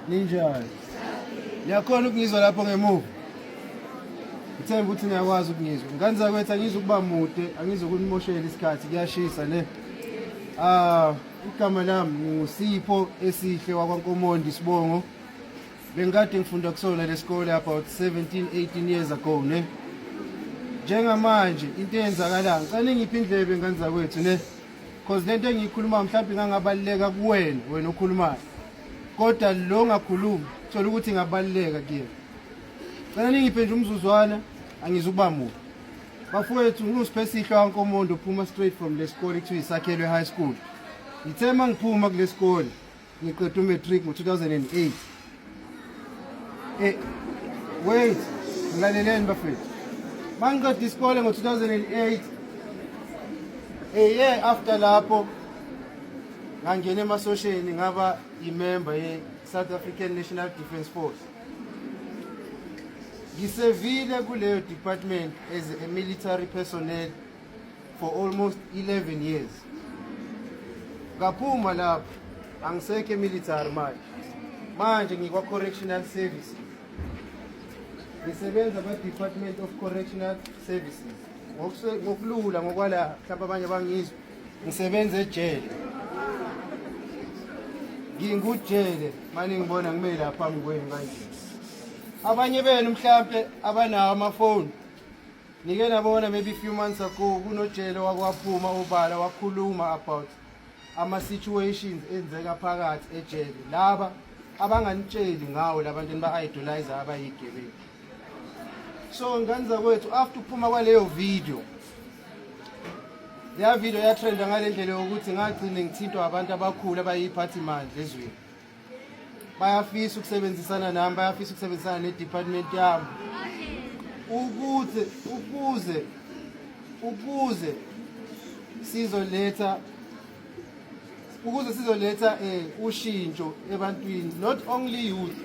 Ninjani? Niyakhona ukungizwa lapho ngemuva? Ngithemba ukuthi niyakwazi ukungizwa. Ngane zakwethu, angizukuba mude, angizukunimoshela isikhathi, kuyashisa ne. Ah, igama lami nguSipho Esihle wakwaNkomondi isibongo. Bengikade ngifunda kusona lesikole about 17 18 years ago ne. Njengamanje into eyenzakalayo, ngicela ningiphe indlebe, ngane zakwethu, ne. Because lento engiyikhulumayo mhlawumbe ingangabaluleka kuwena, wena okhulumayo. Kodwa lo ngakhulumi, thola ukuthi ingabaluleka kuyena. Cela ningiphe nje umzuzwana, angizukuba mubi. Bafowethu, nguSiphesihle waNkomondo, uphuma straight from lesikole kuthiwa iSakhelwe High School. Ngithe mangiphuma kulesikole ngiqeda umatric ngo-2008. Wait, ngilaleleni bafethu. Mangiqeda isikole ngo-2008, a year after lapho ngangena emasosheni, ngaba imember ye-South African National Defence Force. Ngisevile kuleyo department as a military personnel for almost 11 years. Ngaphuma lapho, angisekho emilitary manje. Manje ngikwa correctional services. Ngisebenza kwa Department of Correctional Services. Ngokulula ngokwala mhlawumbe abanye bangizwa. Ngisebenza ejele. Ngingujele manje, ngibona ngime la phambi kwenu kanje. Abanye benu mhlambe abanawo amafoni, nike nabona maybe few months ago kunojele wakwaphuma obala wakhuluma about ama-situations enzeka phakathi ejele, laba abanganitsheli ngawo labantu eniba-idolize abayigebengu. So ngane zakwethu, after ukuphuma kwaleyo video, leya video yatrenda ngale ndlela yokuthi ngagcine ngithintwa abantu abakhulu abayiphathimandla ezweni. Bayafisa ukusebenzisana nami, bayafisa ukusebenzisana ne-department yami ukuthi ukuze sizoletha ushintsho ebantwini, not only youth.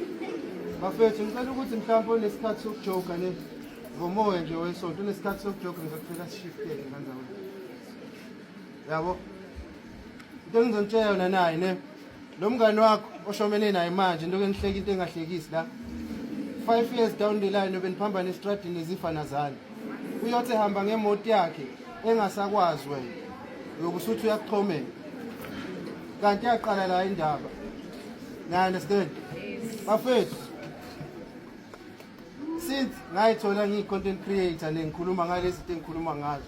Bafethu, ngicela ukuthi mhlawumbe onesikhathi sokujoka ne ngomoya nje wesonto, unesikhathi sokujoka, ngizokucela sishifteke kanjalo, yabo. Into engizonitshela yona naye ne, lo mngani wakho oshomene naye manje, into enihleka into engahlekisi la, 5 years down the line obeniphambana estradini ezifana zani, uyothi ehamba ngemoto yakhe engasakwazi, wena uyobe usuthi uyakuchomela, kanti yaqala la indaba. Na understand, bafethu? Since ngayithola ngiyi-content creator nengikhuluma ngalezi zinto engikhuluma ngazo,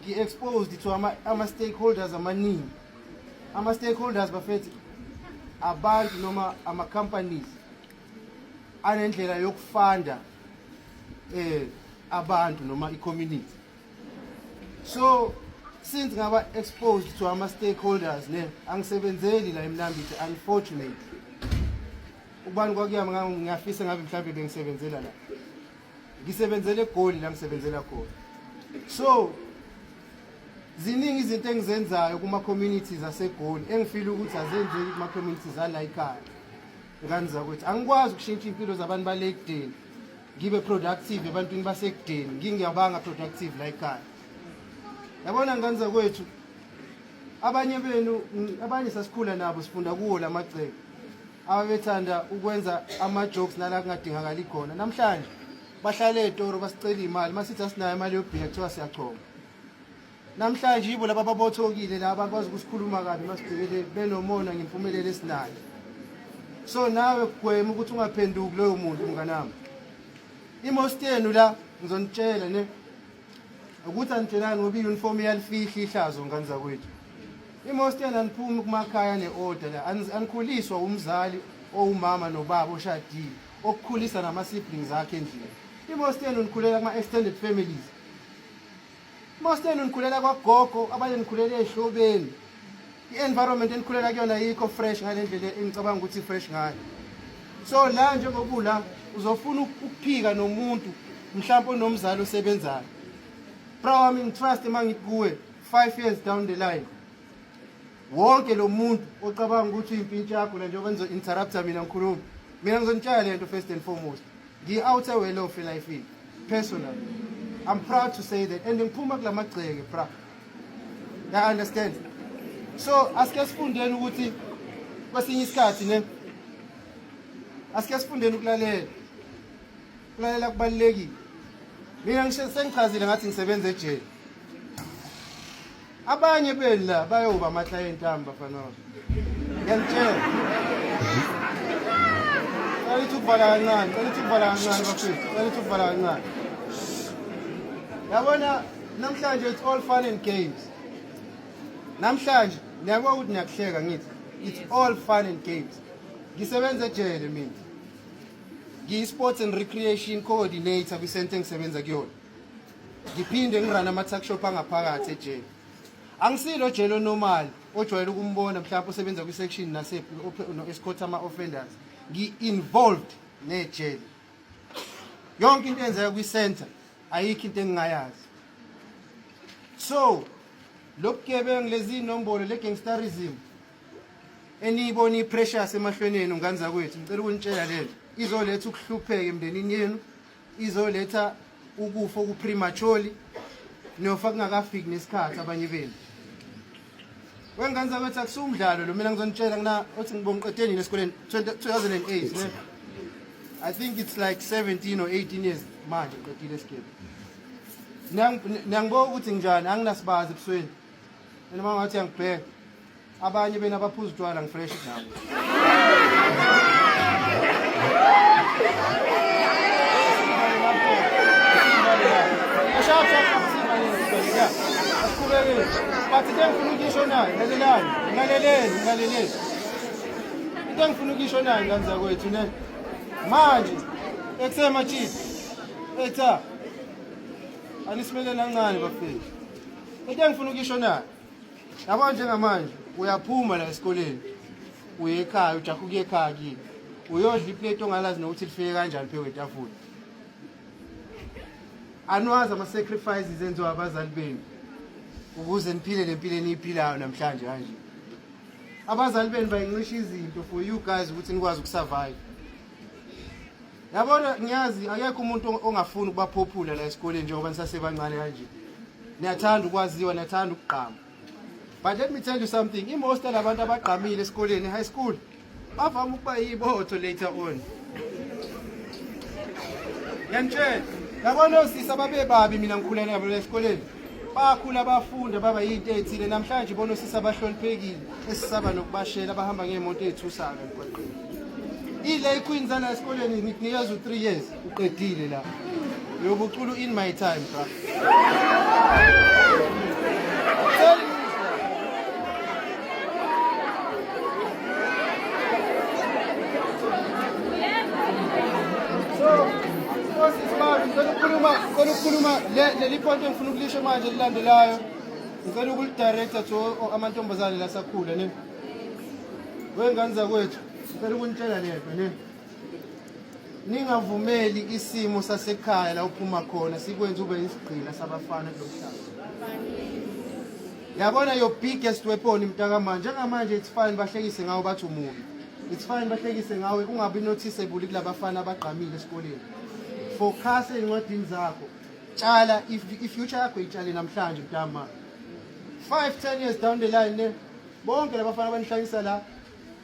ngi-exposed to ama-stakeholders amaningi. Ama-stakeholders, bafethu, abantu noma ama-companies anendlela yokufanda abantu noma i-community. So since ngaba exposed to ama-stakeholders ne, angisebenzeli la eMnambithi, unfortunately. Ukubani kwakuyami, ngiyafisa ngabe mhlawumbe bengisebenzela la. Ngisebenzele eGoli la ngisebenzela khona. So ziningi izinto engizenzayo kuma-communities aseGoli engifila ukuthi azenzeki kuma-communities ala ekhaya. Ngane zakwethu, angikwazi ukushintsha iy'mpilo zabantu bale ekudeni, ngibe productive ebantwini basekudeni, ngingiyabanga productive la ekhaya. Yabona, ngane zakwethu, abanye benu, abanye sasikhula nabo, sifunda kuwo lamagceke, ababethanda ukwenza ama-jokes nala kungadingakali khona, namhlanje bahlale ey'toro basicela iy'mali. Masithi asinayo imali yobhiya, kuthiwa siyachoma. Namhlanje yibo laba ababothokile la abakwazi ukusikhuluma kabi masibhekele, benomona ngempumelelo esinayo. So nawe gwema ukuthi ungaphenduki loyo muntu, mnganami. I-most yenu la, ngizonitshela ne ukuthi anitshelani ngoba i-uniform iyalifihla ihlazo. Ngane zakwethu, i-most yenu aniphumi kumakhaya ne-order la. Anikhuliswa umzali owumama nobaba oshadile okukhulisa nama-siblings akhe endlini. I-most yenu nikhulela kuma-extended families. Most yenu nikhulela kwagogo, abanye nikhulela ey'hlobeni. I-environment enikhulela kuyona yikho fresh ngale ndlela engicabanga ukuthi fresh ngayo. So la njengoba ula uzofuna ukuphika nomuntu mhlawumbe onomzali osebenzayo, bra wami, ngitrust uma ngithi kuwe, 5 years down the line, wonke lo muntu ocabanga ukuthi uyimpintshi yakho la, njengoba nizo-interrupta mina ngikhuluma, mina ngizonitshela le nto. First and foremost, ngi-out well off elifini personal. I'm proud to say that, and ngiphuma kula magceke, bra. Ya understand? So asike sifundeni ukuthi kwesinye isikhathi ne Asike sifundeni ukulalela. Ukulalela kubalulekile. Mina ngisho sengichazile ngathi ngisebenza ejele. Abanye benu la bayoba ama-client ami bafana wami. Ngiyanitshela. Cela ithi ukuvala kancane, cela ithi ukuvala kancane bafethu, cela ithi ukuvala kancane. Yabona namhlanje it's all fun and games. Namhlanje niyabona ukuthi niyakuhleka ngithi it's all fun and games. Ngisebenza ejele mina. Ngiyi-sports and recreation coordinator kwisente engisebenza kuyona. Ngiphinde ngirun ama-tuck shop angaphakathi ejele. Angisilo jele onormal ojwayele ukumbona mhlawumbe osebenza kwi-section nase no-escort ama-offenders. Ngi-involved nejele. Yonke into eyenzeka kwi-center ayikho into engingayazi. So lobugebengu lezi nombolo le gangsterism eniyibona i-precious emahlweni enu ngane zakwethu, ngicela ukunitshela lento izoletha ukuhlupheka emndenini yenu, izoletha ukufa oku-prematurely, niyofa kungakafiki nesikhathi abanye benu. Wengane zakwethu, akusiwumdlalo lo. Mina ngizonitshela kuna othi ngibongiqede nini esikoleni, 2008 ne? I think it's like 17 or 18 years manje ngiqedile esikoleni. Niyangibuka ukuthi nginjani, anginasibazi ebusweni. Mina uma ngathi angibheka abanye bena abaphuza utshwala, ngifresh nabo. Shap shap, asiqhubekeni. But into engifuna ukuyisho nayo, lalelani, ngilaleleni, ngilaleleni. Into engifuna ukuyisho nayo, ngane zakwethu, ne manje ekusemachiphi etha anisimeleni kancane bafethu. Into engifuna ukuyisho nayo, yabo, njengamanje uyaphuma la esikoleni, uye ekhaya, ujaha ukuya ekhaya kini, uyodla iplate ongalazi nokuthi lifike kanjani phezu kwetafula. Anwazi ama-sacrifices enziwa abazali benu ukuze niphile le mpilo eniyiphilayo namhlanje. Kanje abazali benu bayincisha izinto for you guys ukuthi nikwazi ukusurvive. Yabona, ngiyazi akekho umuntu ongafuni ukuba popular la esikoleni. Njengoba nisasebancane kanje, niyathanda ukwaziwa, niyathanda ukugqama, but let me tell you something: i-most labantu abagqamile esikoleni, high school, bavame ukuba yibotho later on. Ngiyanitshela, yabona, osisi ababebabi mina ngikhula nabo la esikoleni bakhula, bafunda, baba yinto ethile. Namhlanje bona osisi abahloniphekile esisaba nokubashela, abahamba ngey'moto ey'thusayo emgwaqeni, ile queen zala esikoleni. Ngikunikeza u-3 years, uqedile la, uyobucula in my time, bra. Telling you this, bra. So, osisi bami, ngicela ukukhuluma leli point engifuna ukulisho manje elilandelayo. Ngicela ukulidirecta to amantombazane lasakhula, ne. Wengane zakwethu, ngicela ukunitshela lento, ne. Ningavumeli isimo sasekhaya la uphuma khona sikwenze ube isigqila sabafana kulomhlaba. Yabona, your biggest weapon, mntakamanje, njengamanje it's fine bahlekise ngawe bathi umubi. It's fine bahlekise ngawe, ungabi noticeable kulabafana abagqamile esikoleni. Focus ey'ncwadini zakho. Tshala i-future yakho, itshale namhlanje, mntama. 5 10 years down the line, ne, bonke labafana abanihlanyisa la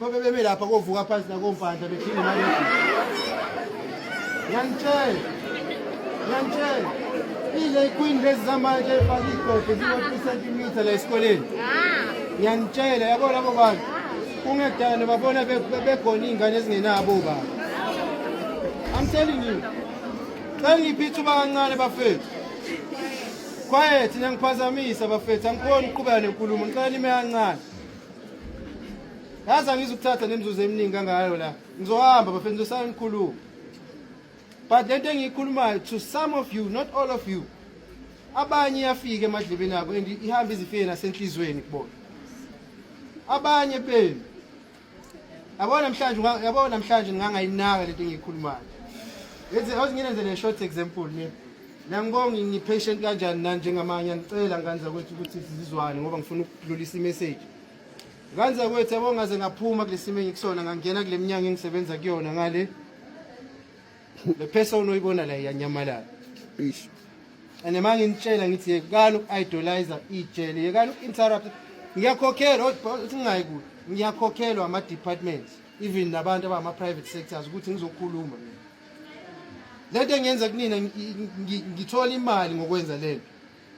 babe beme lapha kovuka phansi nakompandla bedinga imali. Ngiyanitshela, ngiyanitshela, ile queen lezi zamanje efaka iy'gqoko ziko-3 cm la esikoleni, ngiyanitshela, yabo, labo bantu kungekudala babona begona iy'ngane ezingenabo obaba. I'm telling you. Cela ngiphi ithuba kancane, bafethu. Quiet, niyangiphazamisa bafethu, angikhoni ukuqhubeka nenkulumo. Ngicela nime kancane. Yazi angizukuthatha nemizuzu eminingi kangayo la. Ngizohamba bafethu, ngizosala nikhuluma. But lento engiyikhulumayo, to some of you, not all of you. Abanye iyafika emadlebeni abo and ihamba izifike nasenhlizweni kubona. Abanye benu, yabona namhlanje, yabona namhlanje ngingangayinaka lento engiyikhulumayo. Yenze awuthi nginenze le short example, ne. Ngiyangibonga, ngi-patient kanjani nani njengamanye. Ngicela, ngane zakwethu, ukuthi sizizwane ngoba ngifuna ukudlulisa imessage. Ngane zakwethu, yabo, ngaze ngaphuma kule simo engikusona, ngangena kule minyango engisebenza kuyona ngale. Le person oyibona la iyanyamalala. Ish. And uma nginitshela ngithi yekani uku-idolize ijele, yekani uku-interrupt. Ngiyakhokhelwa, uthi ngingayi kude. Ngiyakhokhelwa ama-departments. Even nabantu abama-private sectors ukuthi ngizokhuluma mina. Lento engiyenza kunina, ngithola imali ngokwenza lento,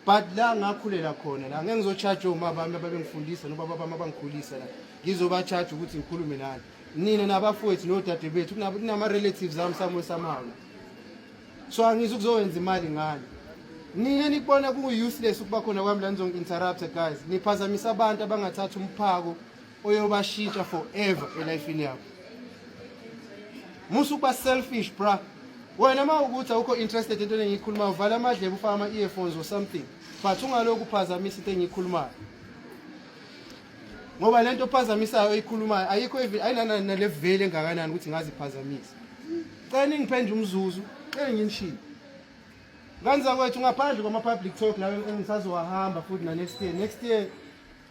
but la ngakhulela khona la, ngeke ngizo-charge omama bami ababengifundisa nobaba bami abangikhulisa la, ngizoba-charge ukuthi ngikhulume nani nina nabafowethu nodade bethu. Kunama-relatives ami somewhere somehow la, so angizi ukuzowenza imali ngani. Nina nikubona kuwu-useless ukuba khona kwami la, nizongi-interrupta guys, niphazamisa abantu abangathatha umphako oyobashintsha forever e-life-ini yabo. Musa ukuba selfish, bra. Wena uma ukuthi awukho interested entweni engiyikhulumayo, vala amadlebe, ufake ama-earphones or something, but ungalokhu uphazamisa into engiyikhulumayo, ngoba lento ophazamisayo oyikhulumayo ayikho, ayinanale value engakanani ukuthi ngaziphazamisa. Cela ningiphe nje umzuzu, cela nginishiye ngane zakwethu, ngaphandle kwama-public talk lawo engisazowahamba futhi na-next year. Next year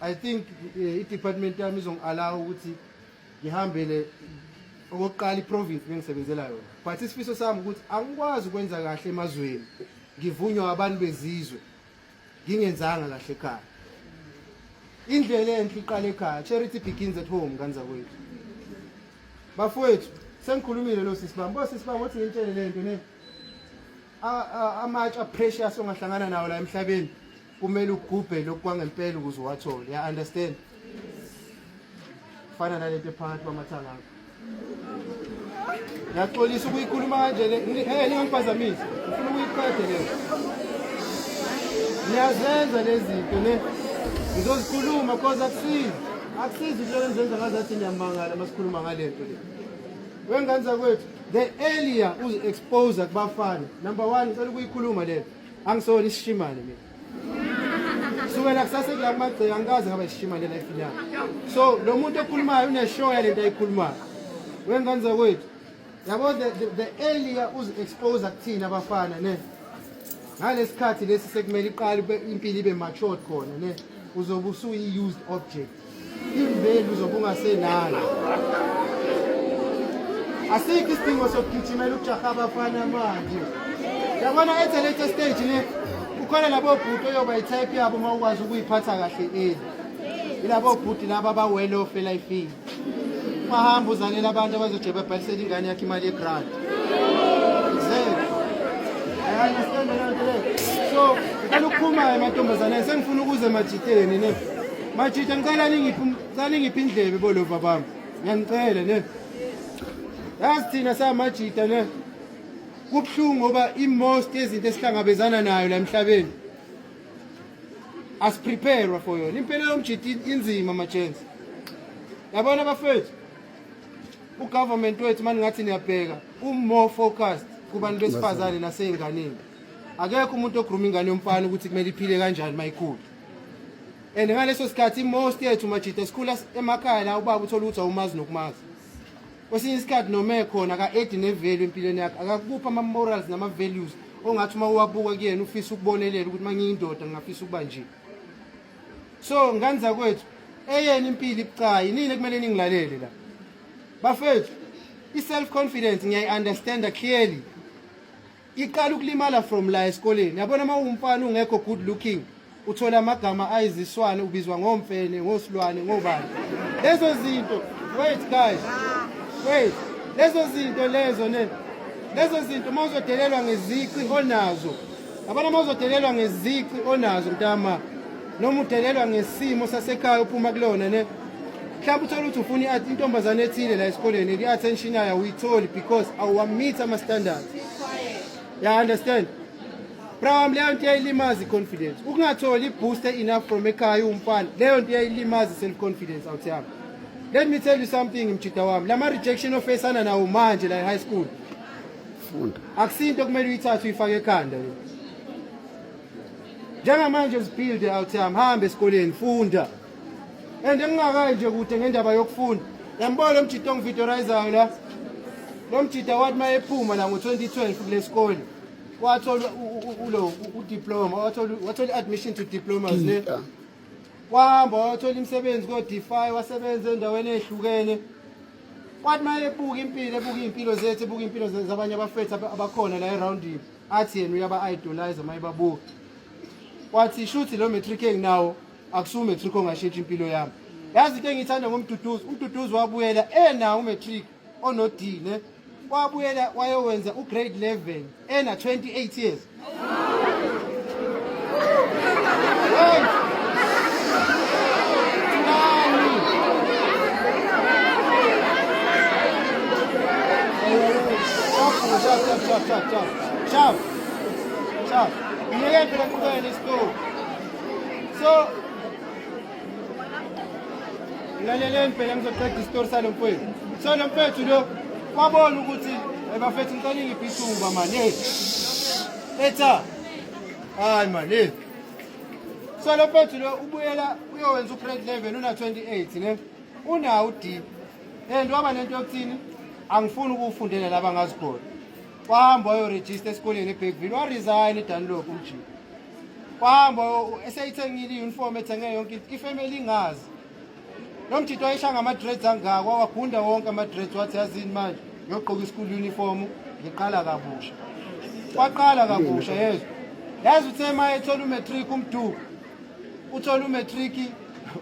I think i-department yami izongi-allow ukuthi ngihambele okokuqala i-province bengisebenzela yona, but isifiso sami ukuthi angikwazi ukwenza kahle emazweni, ngivunywa abantu bezizwe, ngingenzanga kahle ekhaya. Indlela enhle iqala ekhaya. Charity begins at home, ngane zakwethu. Bafowethu, sengikhulumile lo sisi bami, bosisi bami, uthi ngintshele lento ne amatshe a-precious ongahlangana nawo la emhlabeni, kumele ugubhe lokhu kwangempela ukuze uwathole. Ya understand? Fana nalento ephakathi kwamathanga akho. Ngiyaxolisa ukuyikhuluma kanje le. Ningangiphazamisi, ngifuna ukuyiqede le. Niyazenza lezi zinto ne, ngizozikhuluma cause akusizi, akusizi ukuthi nizenza ngazathi niyamangala masikhuluma ngale nto le. Wengane zakwethu, the earlier uzi-expose kubafana, number one, ngicela ukuyikhuluma le, angisona isishimane mina. Sukela kusase kula kumagceke, angikaze ngaba isishimane e-life-ini yami. So lo muntu okhulumayo une-sure yalento ayikhulumayo. Wengane zakwethu, yabo, the earlier uzi-expose kuthina abafana ne, ngalesikhathi lesi sekumele iqale impilo ibe matured khona ne, uzobe usuyi-used object, i-value uzobe ungasenayo. Asikho isidingo sokugijimela ukujaha abafana manje. Yabona, at a later stage ne, kukhona labo bhuti oyoba i-type yabo uma ukwazi ukuyiphatha kahle early. Ilabo bhuti laba aba-well off e-life-ini, ungahamba uzalela abantu abazojeba babhalisele ingane yakho imali ye-grant. Exactly, I understand leyo nto leyo. So ngicela ukuphuma emantombazaneni, sengifuna ukuze emajiteni ne. Majita, ngicela ningiphe indlebe bolova bami, ngiyanicela ne. Yazi thina samajita ne, kubuhlungu ngoba i-most yezinto esihlangabezana nayo la emhlabeni asi-prepare for yona. Impilo yomjita inzima, ma-gents. Yabona bafethu, u-government wethu, mani ngathi niyabheka, u-more focused kubantu besifazane nasey'nganeni. Akekho umuntu o-groom-a ingane yomfana ukuthi kumele iphile kanjani mayikhula, and ngaleso sikhathi most yethu majita sikhula emakhaya la ubaba uthola ukuthi awumazi nokumazi. Kwesinye isikhathi noma ekhona aka-addi ne-value empilweni yakho, akakuphi ama-morals nama-values ongathi uma uwabuka kuyena ufisa ukubonelela ukuthi uma ngiyindoda ngingafisa ukuba nje. So ngane zakwethu, eyena impilo ibucayi, nini kumele ningilalele la bafethu. I-self confidence, ngiyayi-understanda clearly, iqala ukulimala from la esikoleni. Yabona, uma uwumfana ungekho good looking, uthola amagama ayiziswane, ubizwa ngomfene, ngosilwane, ngobani, lezo zinto. Wait guys, wait. Lezo zinto lezo ne, lezo zinto, uma uzodelelwa ngezici onazo, yabona, uma uzodelelwa ngezici onazo mntama, noma udelelwa ngesimo sasekhaya uphuma kulona ne, mhlawumbe uthole ukuthi ufuna intombazane ethile la esikoleni, i-attention yayo awuyitholi because awuwa-meet ama-standards. Ya understand, bra? Leyo nto iyayilimaza i-confidence. Ukungatholi i-booster enough from ekhaya uwumfana, leyo nto iyayilimaza i-self confidence out yami. Let me tell you something, mjita wami, lama rejection o-face-ana nawo manje la e-high school, Funda. akusinto kumele uyithathe uyifake ekhanda le. Njengamanje zi-build out yami, hamba esikoleni, funda. And engingakayi nje kude ngendaba yokufunda, yambona lo mjita ongi-videorizayo la, lo mjita wathi uma ephuma la ngo-2012 kule sikole, wathola ulo u-diploma, wathola i-admission to diplomas ne. Gita. Wahamba wathola imisebenzi ko-Defy, wasebenza endaweni ey'hlukene. Kwathi uma ebuka impilo, ebuka iy'mpilo zethu, ebuka iy'mpilo zabanye abafethu abakhona la erawundini, athi yena uyaba-idolize uma ebabuka. Wathi shuthi lo matric enginawo akusiwo matric ongashintsha impilo yami. Yazi into engiyithanda ngoMduduzi, uMduduzi wabuyela enawo umatric ono-D ne, wabuyela wayowenza ugrade 11 ena 28 years. Hey! Nani? Sharp, sharp, sharp, sharp, sharp. Sharp. Sharp. Ngiyeke phela kuqala nestory. So Laleleni phela ngizoqeda isitori salo mfowethu. So lo mfethu lo wabona ukuthi bafethu ngicela ingiphi ithuba mani. Hey. Etha. Hayi mani. Hey. So lo mfethu lo ubuyela uyowenza ugrade 11 una 28 ne. Unawo uD. And waba nento yokuthini? Angifuni ukufundela laba ngazi khona. Wahamba wayoregister esikoleni eBergville, waresign eDunlop umjini. Wahamba eseyithengile i-uniform ethenge yonke into, ifamily ingazi. Lo mjito wayeshaya ngama-dreads angaka, wawagunda wonke ama-dreads, wathi yazini manje ngiyogqoka i-school uniform, ngiqala kabusha. Waqala kabusha yezwa. Yazi uthe uma ethola umatric uMdu, uthola umatric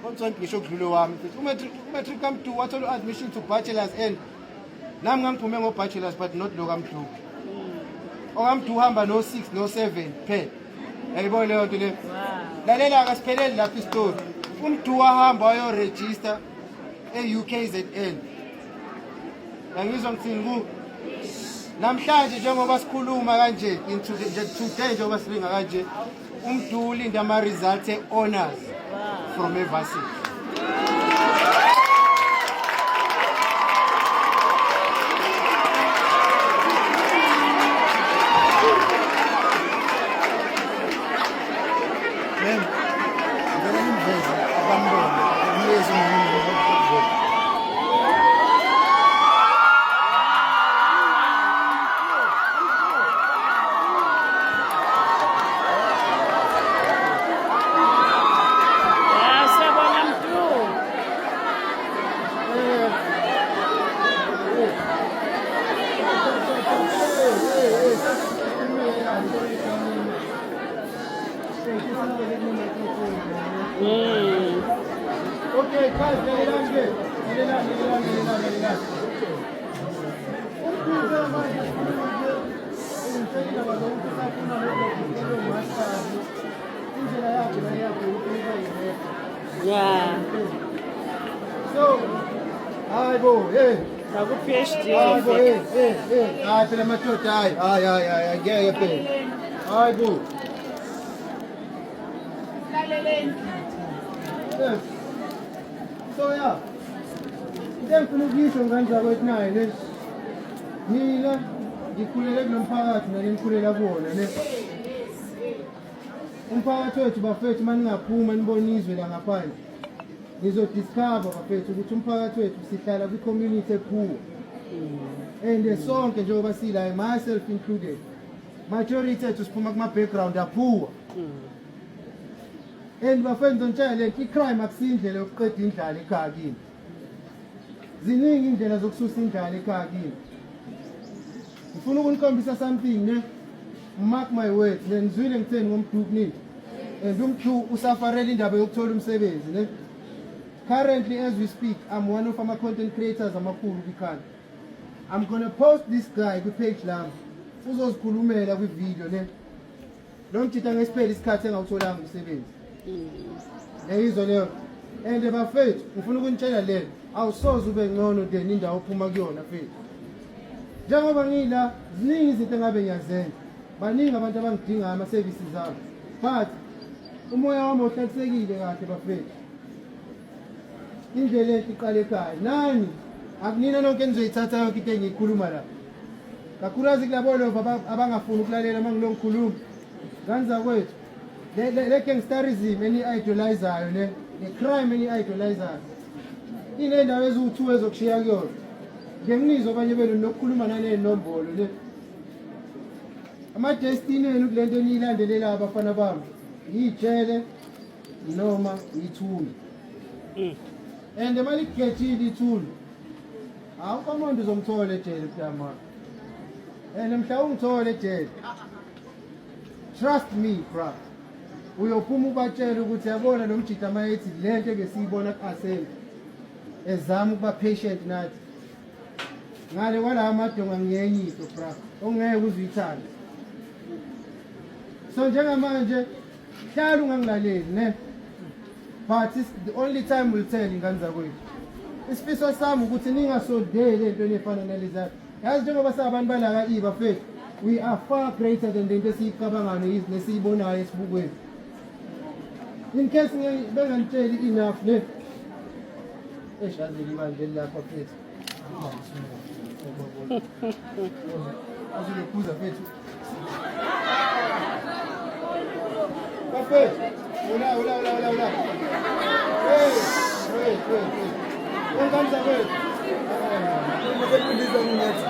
othola ngisho kudlule wami futhi umatric umatric kaMdu wathola u-admission to bachelors and nami ngangiphume ngo-bachelors but not lo kaMdu. OkaMdu uhamba no-6 no-7 kuphela. Yayibona leyo nto leyo. Lalela akasipheleli lapho isitori. UMdu wahamba wayorejista e-UKZN. Yangizwa ngithini ku namhlanje njengoba sikhuluma kanje into nje today njengoba siringa kanje uMdu ulinda ama-results e-honors from evarsity. Ma'am, ngicela nimveze abambone, umnikeze umama ukuvota. Ya, siyabonga Mdu. Okay, guys, lalelani ke. Lalelani, lalelani, lalelani, lalelani. Umbuzo manje sikhuluma nje, indaba zokuthi usafuna lokho masters. Indlela yakhe la yakhe ukuthi uba yirepha. So, hayi bo, hey. Naku PhD. Hayi bo, hey, hey, hey. Hayi phela madoda, hayi, hayi, hayi, hayi, ngeke phela. Hayi bo. Yes. So yeah. Into engifuna ukuyisho ngane zakwethu nayo le. Mina ngikhulele kulo mphakathi nale ngikhulela kuwona ne. Umphakathi wethu bafethu uma ningaphuma nibone izwe la ngaphandle. Nizodiscover bafethu ukuthi umphakathi wethu sihlala kwi-community epoor. And sonke njengoba sila myself included. Majority ethu siphuma kuma background apoor. And bafethu ngizonitshela lento i-crime akusindlela yokuqeda indlala ekhaya kini. Ziningi indlela zokususa indlala ekhaya kini. Ngifuna ukunikhombisa something ne. Mark my words, ne nizwile ngitheni ngoMdu kunini. And uMdu usafarela indaba yokuthola umsebenzi ne. Currently as we speak, I'm one of ama content creators amakhulu kwikhanda. I'm gonna post this guy kwi-page lami. Uzozikhulumela kwi-video ne. Lo mjita ngesiphele isikhathi engawutholanga umsebenzi. Yayizwa leyo. And bafethu, ngifuna ukunitshela lelo, awusoze ube ngcono than indawo ophuma kuyona mfethu. Njengoba ngila, ziningi izinto engabe ngiyazenza. Baningi abantu abangidingayo ama-services abo. But umoya wami uhlalisekile kahle bafethu. Indlela enhle iqala ekhaya. Nani akunina nonke enizoyithatha yonke into engiyikhuluma la. Kakhulukazi kulabo lova abangafuni ukulalela uma ngilo ngikhuluma. Ngane zakwethu, le gangsterism eni-idolizayo le, le crime eni-idolizayo iney'ndawo eziwu-two ezokushiya kuyona. Ngike nginizwe abanye benu nokukhuluma naney'nombolo le. Ama-destiny enu kule nto eniyilandelelayo abafana bami, yijele noma yithuna. And uma ligejile ithuna, awukho umuntu uzomthola ejele mntama. And mhla ungithola ejele, trust me bra, uyophuma ubatshele ukuthi yabona lo mjita mayethi le nto ebesiyibona ku-assembly. Ezama ukuba patient nathi. Ngale kwalawa madonga ngiyenye into bra ongeke uze uyithande. So njengamanje hlala ungangilaleli ne. But it's the only time will tell, ingane zakwethu. Isifiso sami ukuthi ningasondeli entweni efana naleza. Yazi, njengoba sabantu balaka bafethu, we are far greater than lento esiyicabangayo nesiyibonayo esibukweni. In case bengangitsheli enough ne. Eish, yazi libandla elilapha mfethu. Azulokhuza mfethu. Bafethu, ula ula ula ula ula. Hey, hey, hey, hey. Wengane zakwethu. Uma ngathi.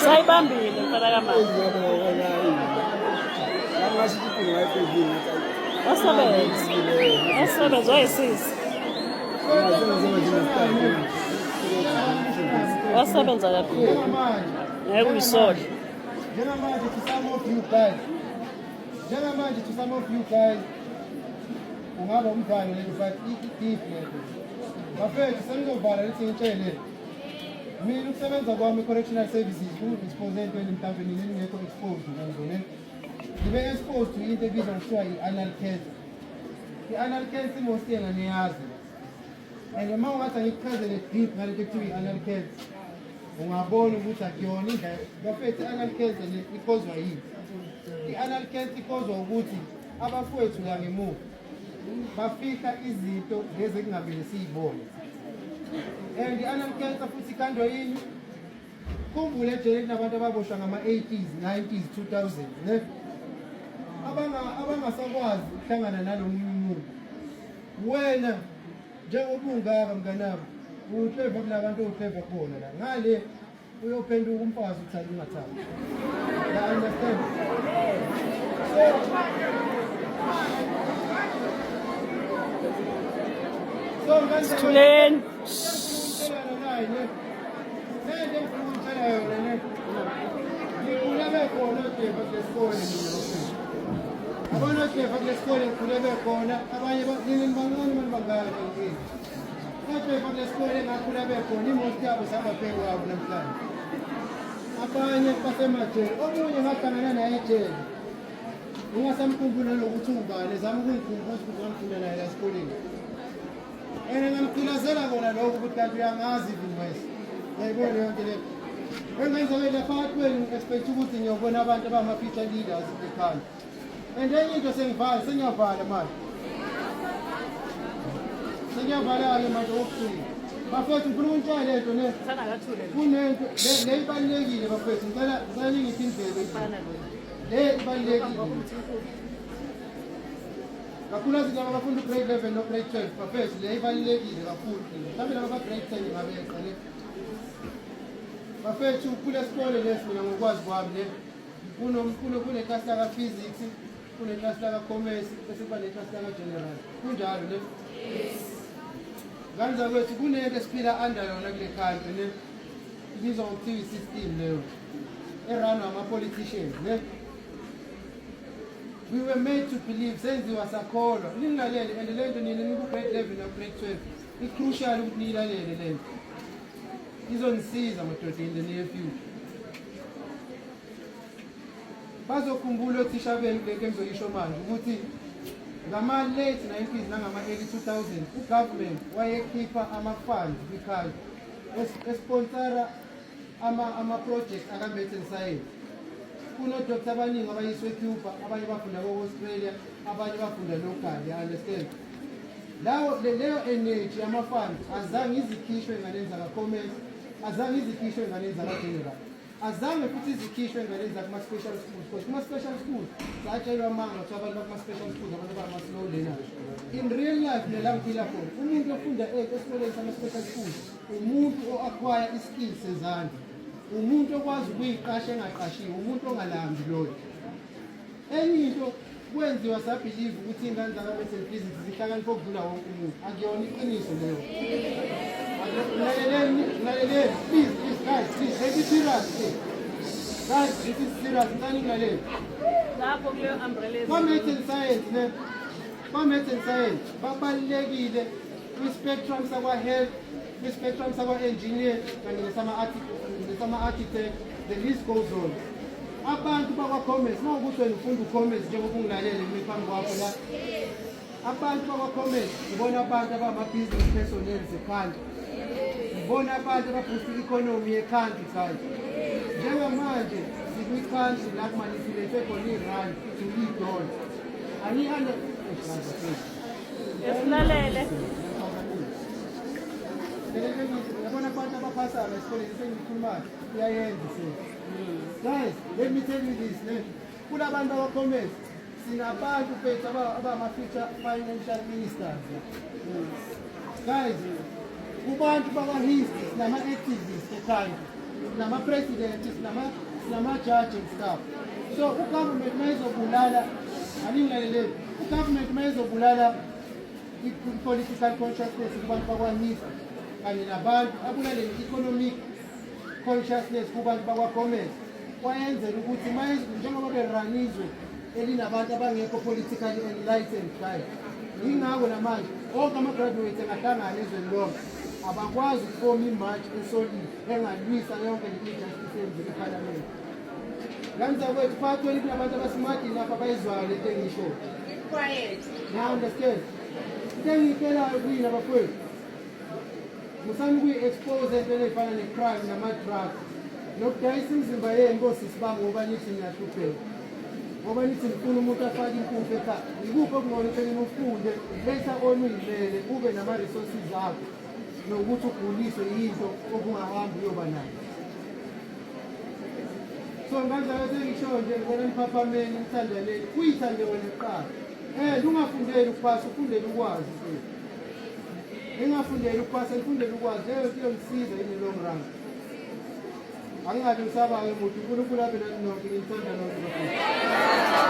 Sayibambile mfana kamama. Wasebenza. Wasebenza wayisiza. Wasebenza kakhulu. Njengamanje. Ngeke uyisole. Njengamanje to some of you guys. Njengamanje to some of you guys. Ungaba umdlalo lento, but i-deep lento. Bafethu, sengizovala lethi ngitshele. Mina ukusebenza kwami correctional services ku-expose entweni mhlawumbe nina ningekho exposed kuzo ne. Ngibe exposed to into ebizwa ngokuthiwa i-anal cancer. I-anal cancer most yena niyazi. And uma ungathi angikuchazele deep ngalento ekuthiwa i-anal cancer, ungabona ukuthi akuyona indlela. Bafethu, i-anal cancer le ikhozwa yini? I-anal cancer ikhozwa ukuthi abafowethu la ngemuva bafihla izinto lezi ekungamele siyibone. And i-anal cancer futhi ikhandwa yini? Khumbule ejele kunabantu ababoshwa ngama-80s, 90s, 2000 ne, abangasakwazi ukuhlangana nalo munye umuntu. Wena njengoba ungaka mnganami, uhleva kulabantu ohleva kubona la ngale, uyophenduka umfazi uthanda ungathandi. You understand? So ngane Sithuleni. Nento engifuna ukutshela yona ne, ngikhule bekhona odefa kule sikole mina bafethu. Abona odefa kule sikole ngikhule bekhona, abanye nini bancane mani bangaka kini. Odefa kule sikole engakhula bekhona, i-most yabo sangaphezu kwabo namhlanje. Abanye basemajele, omunye ngahlangana naye ejele. Ungasamkhumbuli nalokuthi ungubani, ezama ukungikhumbuza ukuthi ngangifunda naye la esikoleni. And ngamgqilazela kona lokho ukuthi kanti uyangazi even worse. Uyayibona yonke le. Engenza ke phakathi kwenu ngi-expect ukuthi ngiyobona abantu abama-future leaders ekhaya. And enye into, sengivala, sengiyavala manje. Sengiyavala-ke manje okugcina. Bafethu, ngifuna ukunitshela lento ne. Kunento le ibalulekile bafethu, ngicela ningiphe indlebe. Le ibalulekile. Kakhulukazi laba abafunda u-grade 11 no-grade 12, bafethu, le ibalulekile kakhulu. Mhlawumbe laba ba-grade 10 ngabeqa le. Bafethu, kule sikole lesi, mina ngokwazi kwami ne, kuneklasi laka-physics, kuneklasi laka-commerce, bese kuba neklasi laka-general. Kunjalo ne? Ngane zakwethu, kunento esiphila under yona kule country ne. Ibizwa ngokuthiwa i-system leyo. E-run-wa ama-politicians ne. We were made to believe, senziwa sakholwa. Ningilalele, and le nto nina niku-grade 11 no-grade 12, i-crucial ukuthi niyilalele le nto. Izonisiza madoda in the near future. Bazokhumbula othisha benu kule nto engizoyisho manje ukuthi ngama-late 90s nangama-early 2000 u-government wayekhipha ama-funds kwikhaya esponsora ama-project aka-maths and science. Kuno-doctor abaningi abayiswe eCuba, abanye bafunda ko-Australia, abanye bafunda local, you understand? Lawo leyo energy yama-funds azange izikhishwe enganeni zaka-commerce, azange izikhishwe enganeni zaka-general, azange futhi izikhishwe enganeni zakuma-special schools, because kuma-special schools satshelwa amanga kuthiwa abantu bakuma-special schools abantu abama-slow learners. In real life nela ngiphila khona, umuntu ofunda esikoleni sama-special schools umuntu o-acquire i-skill sezandla, umuntu okwazi ukuyiqasha engaqashiwe, umuntu ongalambi loyo. Enye into, kwenziwa sa-believe ukuthi iy'ngane zaka-maths and physics zihlakaniphe okudlula wonke umuntu. Akuyona iqiniso leyo. Laleleni, laleleni, please, please, guys, please, let me serious, please. Guys, this is serious. Ngicela ningilalele. Lapho kuleyo umbrella. Kwa-math and science ne, kwa-math and science babalulekile kwi-spectrum sakwa-health, kwi-spectrum sakwa-engineer kanye nesama-architect, the list goes on. Abantu bakwa-commerce, uma ukuthi wena ufunda u-commerce njengoba ungilalele ngime phambi kwakho la, abantu bakwa-commerce ibona abantu abama-business personnel ze-country, ibona abantu aba-boost i-economy ye-country. Guys, njengamanje sikwi-country la ku-manipulate khona i-rand to i-dollar. Ani Esilalele. Yabona, abantu abaphasayo esikoleni sengikhulumayo iyayenza se. Guys, let me tell you this ne, kulabantu abacommerce sinabantu fethu abama-future financial ministers. Guys, kubantu bakwa-history sinama-activists e-country, sinama-president, sinama-judge and stuff. So u-government uma izobulala, aningilaleleni, u-government uma izobulala i-political consciousness kubantu bakwa-history kanye nabantu, abulale ne-economic consciousness kubantu bakwa-commerce, kwayenzela ukuthi njengoba beranizwe elinabantu abangekho politically enlightened. Guys, yingakho namanje onke ama-graduates engahlangana ezweni lonke abakwazi ukufoma i-march e-solid engalwisa yonke le-injustice eyenzeka ephalamende. Ngane zakwethu, phakathi kwenu kunabantu aba-smart enough abayizwayo lento engiyishoyo. Now understand into engiyicelayo kuyini, abafowethu? Musani ukuyi-expose entweni ey'fana ne-crime nama-drugs nokudayisa imizimba yenu kosisi bami ngoba nithi niyahlupheka, ngoba nithi nifuna umuntu afake impuphu ekhaya. Ikuphi okungcono ekuthenini ufunde, later on uyimele, ube nama-resources akho, nokuthi uguliswe yinto obungahambi uyoba nayo? So ngane zakwethu, engishoyo nje, ngibona niphaphameni, nithandaneni, uyithande wena kuqala and ungafundeli ukuphasa, ufundele ukwazi futhi. Ningafundeli ukuphasa, nifundele ukwazi. Leyo nto iyonisiza in the long run. Angingabi ngisaba-ke muntu. UNkulunkulu abe nani nonke. Nginithanda nonke bafowethu.